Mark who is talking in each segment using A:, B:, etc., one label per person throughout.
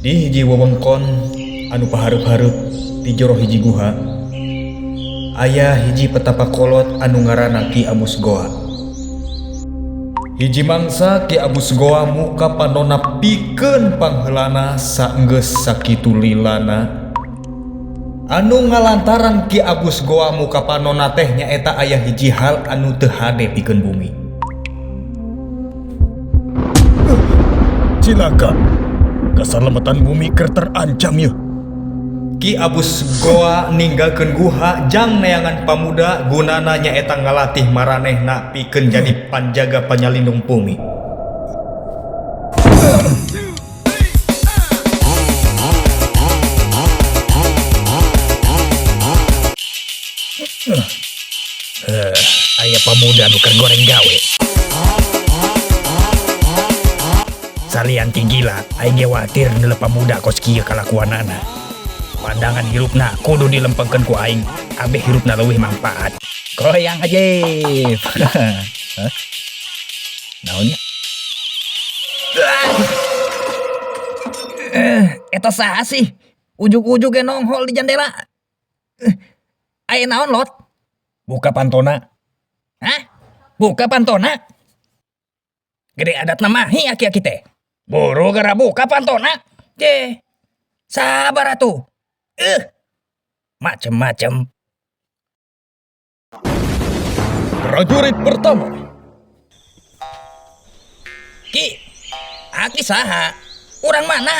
A: Di hiji wewengkon anu pahareup-hareup di jero hiji guha, aya hiji petapa kolot anu ngaranna Ki Abus Goa. Hiji mangsa Ki Abus Goa muka panonna pikeun pangheulana saenggeus sakitu lilana. Anu ngalantaran Ki Abus Goa muka panonna teh nyaeta aya hiji hal anu teu hade pikeun bumi.
B: Cilaka, kasalametan bumi keur terancam yeuh.
A: Ki Abus Goa ninggalkeun guha jang neangan pamuda gunana nyaeta ngalatih maranehna pikeun jadi panjaga panyalindung bumi.
B: Aya pamuda nu keur goreng gawe. Salian ti gila, aing ge watir neuleuh pamuda kos kieu kalakuanana. Pandangan hirupna kudu dilempengkeun ku aing, ambeh hirupna leuwih mangpaat. Goyang ajaib. Hah? Naon nya?
C: Eta saha sih? Ujug-ujug ge nonghol di jandela. Aya naon lot?
B: Buka pantona.
C: Hah? Buka pantona? Gede adat mahi aki-aki teh. Buru gara buka pantona. Je. Sabar atuh. Macem-macem.
B: Prajurit pertama.
C: Ki, aki saha? Urang mana?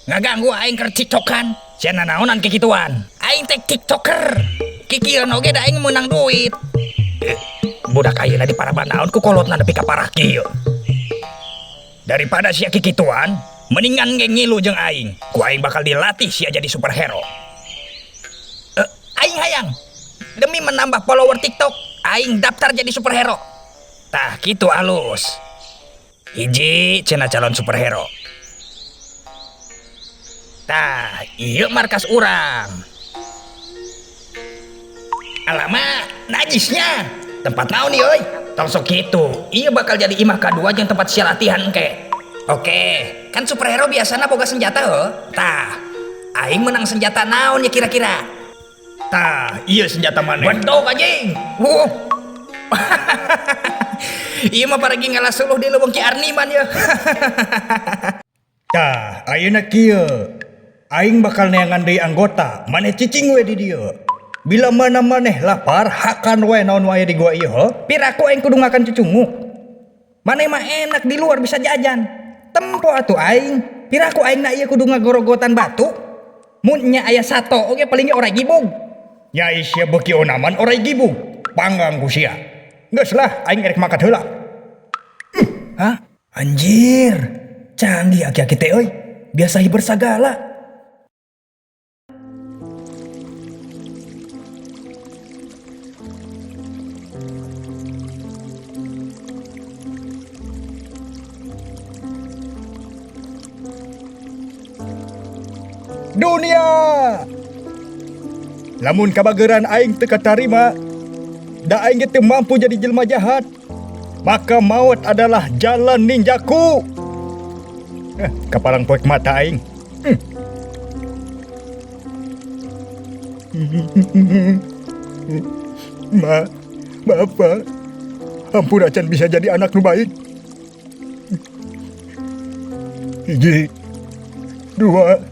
C: Ngaganggu aing keur cikcokan. Sia nanaonan kikituan. Aing teh tiktoker. Kikieuan oge da aing meunang duit. Budak ayeuna di paraban naon ku kolotna nepi ka parah kieu. Daripada sia kikituan, mendingan ge ngilu jeung aing. Ku aing bakal dilatih sia jadi superhero. Aing hayang demi menambah follower TikTok, aing daftar jadi superhero. Tah kitu alus. Hiji cenah calon superhero. Tah, ieu markas urang. Alamak, najisnya. Tempat naon ieu euy? Tong sok kitu. Ieu bakal jadi imah kadua jeung tempat sia latihan engke. Oke, kan superhero biasana boga senjata heuh. Tah, aing menang senjata naon ya kira-kira?
B: Tah, ieu senjata maneh.
C: Bedog anjing. Wuh. Ieu mah paragi ngalah suluh di leuweung Ki Arniman yeuh.
B: Tah, ayeuna kieu. Aing bakal neangan deui anggota, maneh cicing we di dieu. Bila mana maneh lapar, hakan we naon wae di gua ieu heuh.
C: Piraku aing kudu makan cucunguk. Maneh mah enak di luar bisa jajan. Tempo atuh aing. Piraku aing na ieu kudu ngagorogotan batu. Mun nya aya sato oge paling ge orai gibug.
B: Nya sia beuki onaman orai gibug. Panggang ku sia. Geus lah aing erek makan heula.
C: Hah? Anjir. Canggih aki-aki teh euy. Biasa hiber sagala.
B: Dunia. Lamun kabageran aing teu katarima, da aing ge teu mampu jadi jelema jahat, maka maut adalah jalan ninjaku. Kapalang poek mata aing. Ma, Bapak, ampun acan bisa jadi anak nu baik. 1, 2, 3.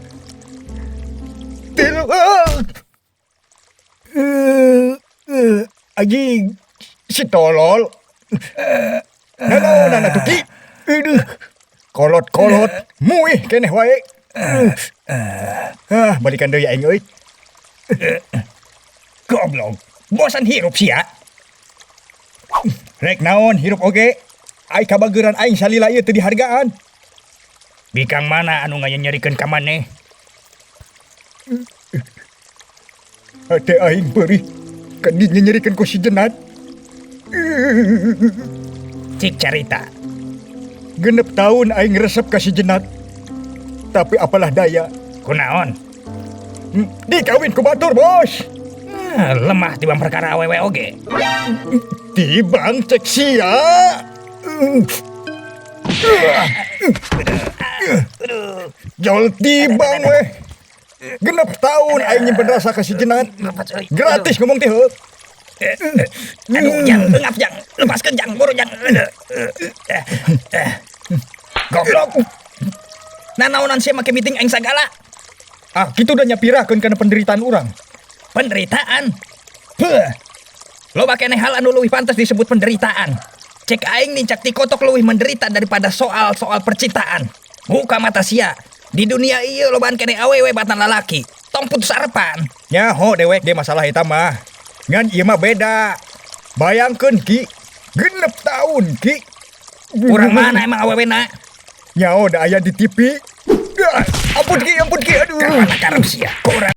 B: Anjing, si tolol. Nanaon atuh Ki? Aduh, kolot-kolot, muih keneh wae. Ah, balikan deui aing euy.
C: Goblok, bosan hirup sia.
B: Rek naon hirup oge? Ai kabageran aing salila ieu teu dihargaan.
C: Bikang mana anu nganyerikeun ka maneh?
B: Hate aing perih kan dinyerikeun ku si Jenat.
C: Cik carita.
B: 6 tahun aing resep ka si Jenat. Tapi apalah daya.
C: Kunaon?
B: Dikawin ku batur, Bos.
C: Lemah tibang perkara awewe oge.
B: Tibang cek sia.
A: Jol tibang weh. 6 tahun aing nyimpen rasa ka si Jenat. Gratis ngomong teh heuh.
C: Aduh, Jang, engap, Jang. Lepaskan, Jang, buru, Jang. Goblok. Nanaonan sia make meeting aing sagala?
A: Ah, kitu udah nyapirakeun kana penderitaan urang.
C: Penderitaan. Heuh. Loba keneh hal anu leuwih pantas disebut penderitaan. Cek aing nincak tikotok leuwih menderita daripada soal-soal percintaan. Buka mata sia. Di dunia ieu lobaan keneh awewe batan lalaki. Tong putus harapan.
A: Nyaho dewek ge masalah eta mah. Ngan ieu mah beda. Bayangkeun, Ki, 6 tahun, Ki.
C: Urang mana emang awewena?
A: Nyaho da aya di TV. Ah, ampun, Ki, ampun, Ki, aduh.
C: Kapan karep sia? Kurang